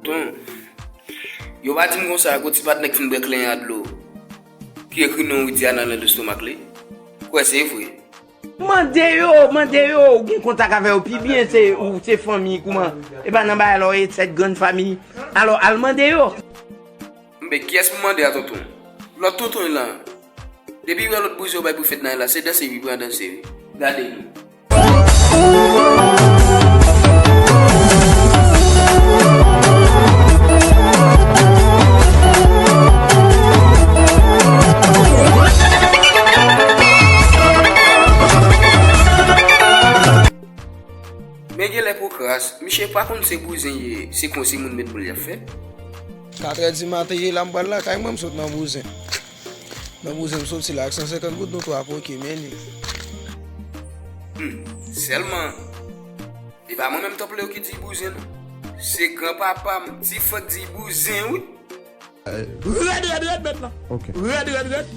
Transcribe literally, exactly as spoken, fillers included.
Ton, yo pa di m konsa, gwo ti patnè k fin bwè klenyen a dlo, ki ekri non Widiana nan lestomak li. Kwè se vre. Mande yo, mande yo, ou gen kontak avè yo pi byen, se ou, se fanmi, kouman? E pa nan bagay la, w e sèt grann fanmi. Alò, al mande yo. Mbe, kiyès pou mande a, tonton? Lòt tonton lan. Depi wè lòt bouzen yo bay pou fèt nan la, se danse wi, pran danse wi. Gade nou. Men genlè pwokras, misye pa konn se bouzen ye, se konsi moun met boul y ap fè. Katrè di maten ye la, m pral lakay mwen, m sot nan bouzen. Nan bouzen m soti la ak san senkant goud, nou twa poke, men li. Hmm, sèlman, e pa mwen menm tanple yo ki di bouzen, non. Se granpapa m, Ti Frank di bouzen, wi. Rèd, rèd, rèd, mèt la. Ok. Rèd, rèd, rèd.